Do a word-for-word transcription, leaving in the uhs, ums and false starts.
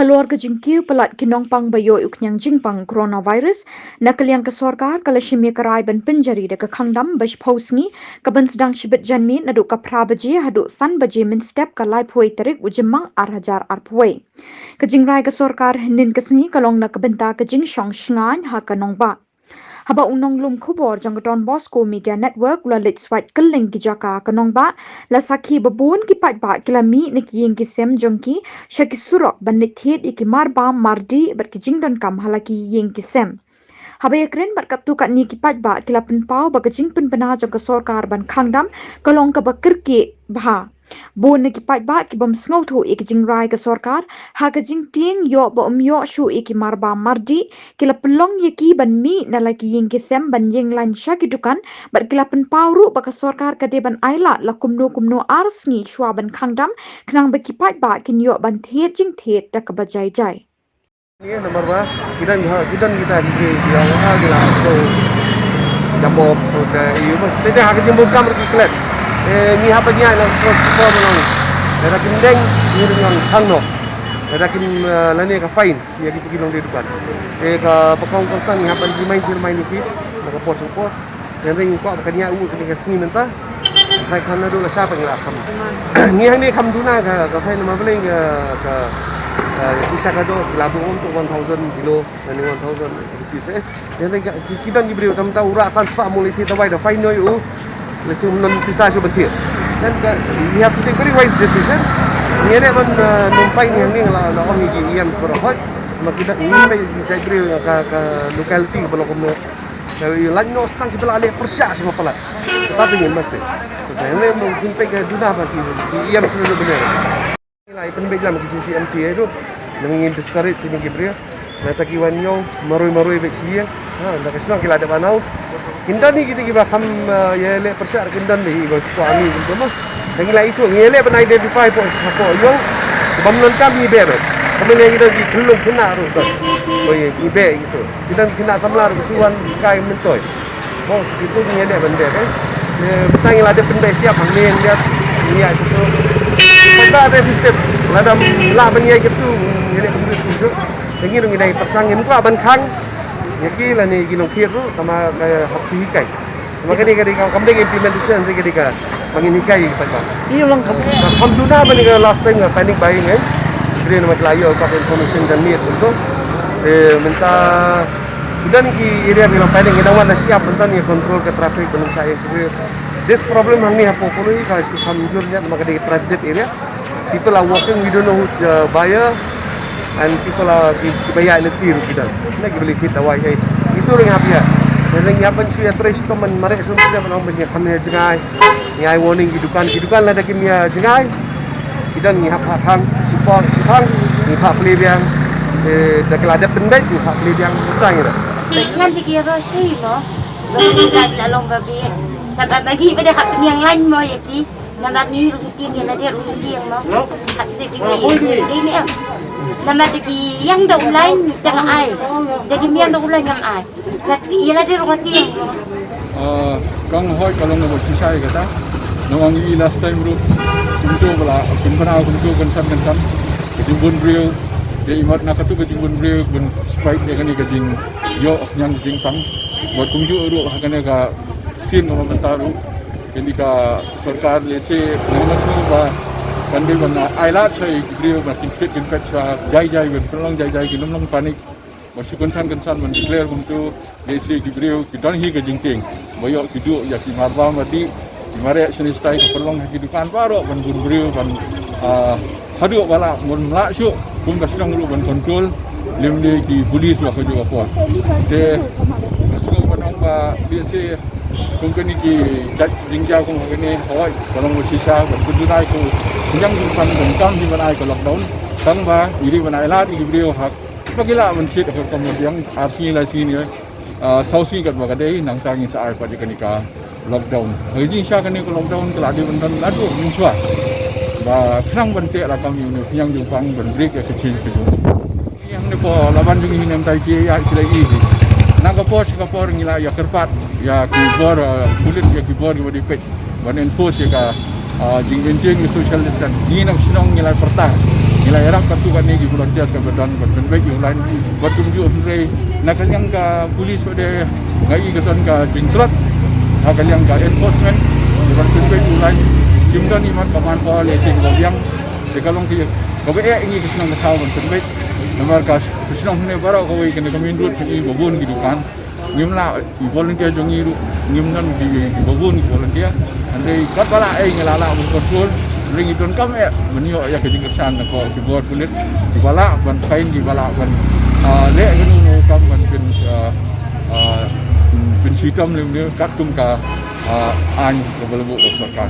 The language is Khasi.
Halor ka jingkiew palat ki nongpang ba ïoh ïa u khñiang jingpang coronavirus, na ka liang ka sorkar ka la shim ïa ka rai ban pynjari da ka khang dam ba shiphew sngi, ka ban sdang shibit janmiet naduh ka phra baje haduh san baje mynstep ka laiphew tarik u Jymmang ar hajar arphew. Ka jingrai ka sorkar hynnin ka sngi ka long na ka bynta ka jingshong shngaiñ ha ka nongbah. Haba u nonglum khubor jong ka Don Bosco Media Network u la leit swait kylleng ki jaka ka nongbah, la sakhi ba bun ki paidbah ki la mih na ki ïing ki sem jong ki sha ki surok ban leit thied ïa ki marbam mardih bad ki jingdonkam ha la ki ïing ki sem. Haba ïakren bad katto katne ki paidbah ki la pynpaw ba ka jingpynbna jong ka sorkar ban khang dam ka long kaba kyrkieh bha. Bun na ki paidbah ki bym sngewthuh ïa ka jingrai ka sorkar ha ka jingtieng ïoh ba ym ïoh shuh ïa ki marbam mardih, ki la pynlong ïa ki ban mih na la ki ïing ki sem ban ïeng lain sha ki dukan, bad ki la pynpaw ruh ba ka sorkar ka dei ban ailad la kumno kumno ar sngi shuwa ban khang dam, khnang ba ki paidbah kin ïoh ban thied jingthied da kaba jai jai. Ni namar ba ki don, ki don kita ki, ki, ki, ki la, so, da bob, so, ka, ïa, bas. Te, te, ha ka jingbun kam ruh ki klet. Eh, ngi hap ban ïaid lang, so, so, so, lang. Lada kim deng, ngi ruh ngi khang noh. Lada kim, eh, lane ka fine ïa ki, ki nongdie dukan. Eh, ka ba kong kongsan ngi hap ban ji mai, ji mai ni ki, ba ka por, so, por. Hynrei ngi kwah ba kan ïa u kane ka sngi mynta. Hynrei kan naduh lashai pat ngi la kham. Ngi hangne kham duna ka, ka fine namar balei ka, ka, ka pisa ka doh ki la buh ym to one thousand kilo, lane one thousand rupees, eh. Hynrei ka, ki, ki don ki briew tam ta u rah san spah mul ïa ki dawai da fine noh ïa u. Lehse ym don pisa shuh ban thied. Then ka, we have to take very wise decision. Ngi leh ban, eh, nym fine ngi hangne la, la ong ïa ki E M baroh hoi. Ma ki don ngi mei ki jait briew ka, ka locality ba la kumno. Ka ïa lait noh tang kiba la leh pyrshah sha ma palat. Kata te ngin mat seh. Kata ïa leh mo kin peit ka duna ba ki, ki ïam shu lut bniah. Ngi la ïa pynbeit lam ki C C M T ïa ruh. Nang ngin discourage ïa ki briew. Lada ki wan ïoh marwei marwei beit shi ïing. Ha, da ka shnong ki la dep announce. Kin don hi kita kiba kham, eh, ïa leh pyrshah kin don hi ba shu kwah ngi kumta mo. Ngi la ithuh ngi leh ban identify hapoh, hapoh ïong. Bym donkam ngi beh beit. Kumne ngi don ki khyllung khynnah ruh don. Oi, ngi beh gitu. Ki don ki khynnah samla ruh ki shu wan kai myntoi. Mo, kitu ngi leh ban beh beit. Mynta ngi la dep pynbeit siap hangne ngi ïa, ngi ïa kitu. Pynbeit beit beit. Lada lah ban ïa kitu ngi leh pynbeit kitu. Ngi ruh ngi dei pyrshang ngim kwah ban khang. Ïa ki lane ki nongkhiet ruh tang ba ka hap shu hikai. Tang ba ka dei ka dei ka kam dei ka implementation dei ka dei ka ba ngin hikai ki paidbah. Ïa lang kam. Kham duna ba ni ka last time ka panic buying eh. Ki dei namar la ïoh ka information janmiet kumto. Te mynta ki don ki area ki long panic ngi dang wan da shyiap mynta ngi control ka traffic ba ngi sa ïa ki. This problem hangne hapoh Kolohi ka shu kham jur ïa namar ka dei transit area. People are walking, we don't know who's the buyer, and people are ki, kiba ïaid lynti ruh ki don. Na kiba leit thied dawai eh. Itu ruh ngi hap ïa. Ngi hap ban shu ïa trei shitom ban mareh shitom ban ong ban ïa kham ïa jngai. Ngi ai warning ki dukan, ki dukan lada kim ïa jngai. Ki don ngi hap phah thang, support, support, ngi phah plie biang. Eh, da ki la dep pynbeit ngi phah plie biang. Ngan ti ki ro shi mo. Ba ki la long ba bi. Ka ba bagi ba da hap pynïang lain mo ïa ki. Namar ngi rung tieng, ngi la dei rung tieng mo. Hap seh ki wei. Dei ne em. Namar da ki ïang da u lain tang ai. Da kim ïang da u lain ngam ai. Kat ïa la dei rung tieng mo. Ah, kong hoi ka long ba shisha ïa kata. Namar ngi last time ruh kumto ba la, kumto ba la, kumto kynsan kynsan. Ka jingbun briew. Dei imat na katu ka jingbun briew ban spite ïa kane ka jingïoh ñiang jingpang. Bad kumjuh ruh ha kane ka sien ka mynta ruh. Kane ka sorkar lehse nang masngi ba kan dei ban ailad sha ïa ki briew ba kin thied kin peit sha jai jai ban pynlong jai jai ki nym long panic. Ba shu kynsan kynsan ban declare kumto lehse ki briew ki don hi ka jingtieng. Ba ïoh ki duh ïa ki marbam ba dih ki mareh shane shatai ka pynlong ha ki dukan baroh ban bun briew ban, ah, haduh ba lah, bun lah shuh kum ka shnong ruh ban control. Lem de ki police ba ka juh ka por. Te ka sngewbha ban ong ba lehse kum kane ki jait jingjaw kum kane hoi ka long ba shisha ban pynduh ai ka ñiang jingpang ban kam hi ban ai ka lockdown. Tang ba ngi dei ban ailad ïa ki briew ha ba ki lah ban thied ha ka rukom ba biang ar sngi lai sngi ne, ah, saw sngi kat ba ka dei nangta ngin sa ai pat ïa kane ka lockdown. Ha ka jingshisha kane ka lockdown ka la dei ban don naduh mynshuwa. Ba khnang ban teh lakam ïa une u khñiang jingpang ban break ïa ka chain ka jong u. Ïa hangne pdeng la ban jong ngi ne mynta ïa ki la ïohi. Na ka por sha ka por ngi la ïa kyrpad ïa ki bor, ah, pulit ïa ki bor kiba dei peit ban enforce ïa ka, ah, jingmaintain ïa ka social distance. Ngi na ka shnong ngi la pyrta. Ngi la ïarap katto katne ki volunteers kiba don ban pynbeit ïa u line bad kumjuh hynrei na ka liang ka police pat de nga i ka don ka jingtlot ha ka liang ka enforcement ban pynbeit ïa u line. Kim don i mat ka manpower lehse kaba biang. Te ka long kaba eh ïa ngi ka shnong ka thaw ban pynbeit namar ka shnong hangne baroh kawei kane ka main road kine babun ki dukan. Ngim lah i volunteer jong ngi ruh ngim don ki babun ki volunteer. Hynrei katba lah eh ngi la lah ban control. Hynrei ngi donkam eh ban ïoh ïa ka jingkyrshan na ka bor pulit kiba lah ban fine kiba lah ban leh kano kano kam ban pynshitom lem ne katkum ka aiñ kaba la buh da ka sorkar.